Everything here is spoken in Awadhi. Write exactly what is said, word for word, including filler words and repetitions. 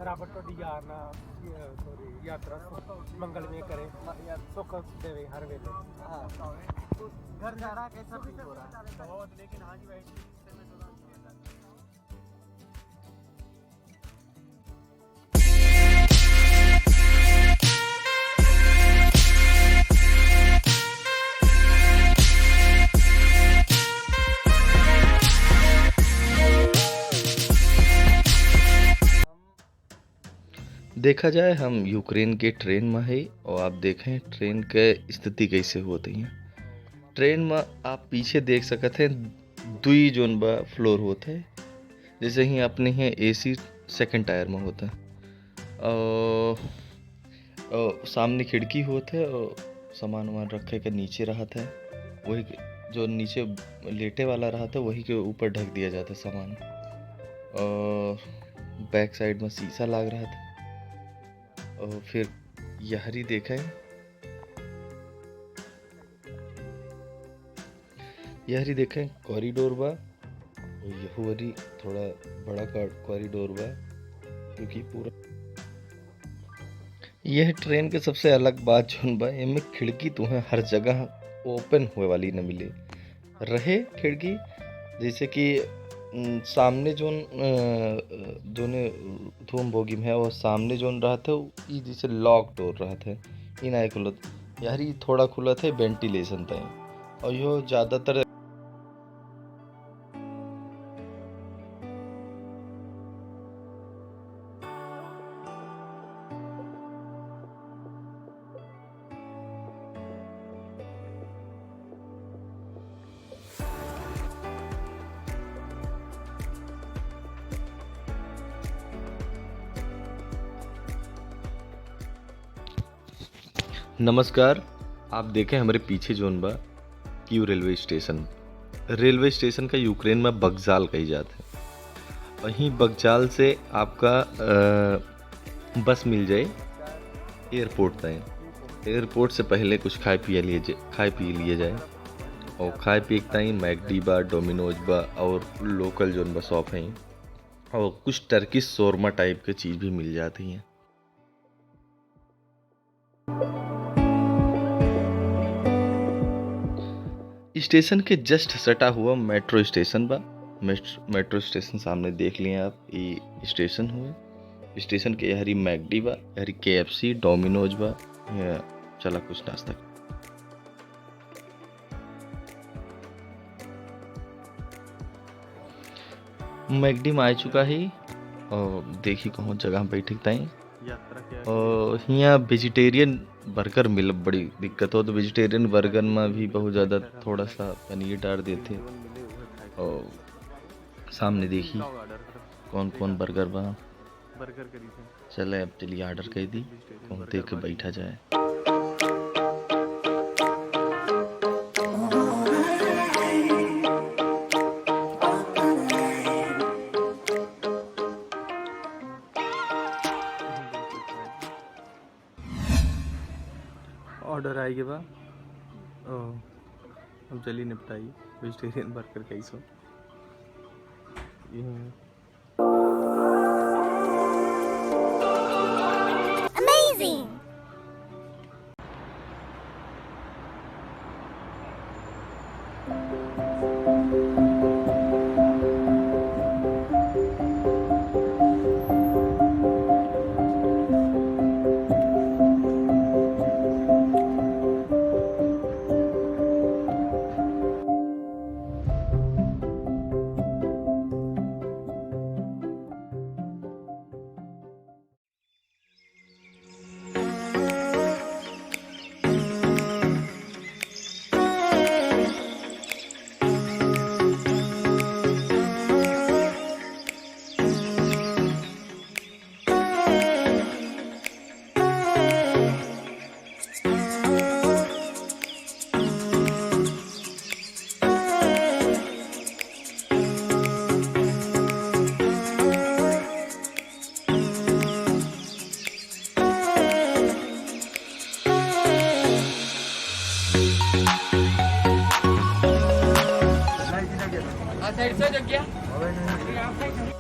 राबर्ट तो डियाना, ये, sorry, यात्रा सुख मंगलमय करे, सुख देवे हर वेले। हाँ। घर जा रहा, कैसा feel हो रहा है? बहुत, लेकिन हाँ जी भाई, देखा जाए, हम यूक्रेन के ट्रेन में है और आप देखें ट्रेन के स्थिति कैसे होती है। ट्रेन में आप पीछे देख सकत हैं, दुई जोन बा floor होत है, जैसे ही अपने यहाँ AC second tier में होता है। और, और सामने खिड़की होत है और सामान वामान रखे के नीचे रहत है, वही के, जो नीचे लेटे वाला रहत है, वही के ऊपर ढक दिया जाता है सामान। और back side में शीशा लाग रहत है। और फिर यहरी देखें, यहरी देखें, corridor बा। यहू वरी थोड़ा बड़ा का corridor बा, क्योंकि पूरा, यह ट्रेन के सबसे अलग बात जोन बा, एमे खिड़की तुहें हर जगह open होए वाली न मिले। रहे खिड़की, जैसे कि, उम, सामने जोन, अ, जोने धूम बोगी में है, और सामने जोन रहत है, ई जैसे lock door रहत है, ई नाय खुलत। यार, ई थोड़ा खुलत है ventilation ताई, और यो ज्यादातर नमस्कार, आप देखें हमरे पीछे जोन बा कीव रेलवे स्टेशन। रेलवे स्टेशन का यूक्रेन में बगजाल कही जात है। वहीं बगजाल से आपका, अ, बस मिल जाए एयरपोर्ट ताईं। एयरपोर्ट से पहले कुछ खाए पिए लिए जा-, खाए पी लिए जाए। और खाए पिए के ताईं मैकडी बा, डोमिनोज बा और local जोन बा shop हैं। और कुछ टर्किश शोरमा type के चीज भी मिल जाती हैं। स्टेशन के just सटा हुआ मेट्रो स्टेशन बा। मेट-, मेट्रो स्टेशन सामने देख लिए आप, ई स्टेशन हुए। स्टेशन के यहरी मैकडी बा, यहरी KFC, डोमिनोज बा। ये चला कुछ नाश्ता। मैकडी में आ चुका है और देखी कहूँ जगह बैठे के ताईं। और हियाँ vegetarian burger मिल बड़ी दिक्कत हो, तो vegetarian burger में भी बहुत ज्यादा थोड़ा सा पनीर डाल देते। और सामने देखी कौन कौन burger बा। चले, अब चलिए order कर दी, कहूँ देख के बैठा जाए। Order आइगे बा। ओ, अब चली निपटाई vegetarian burger कैसो। ये Amazing! हाँ, side से हो, जग्या।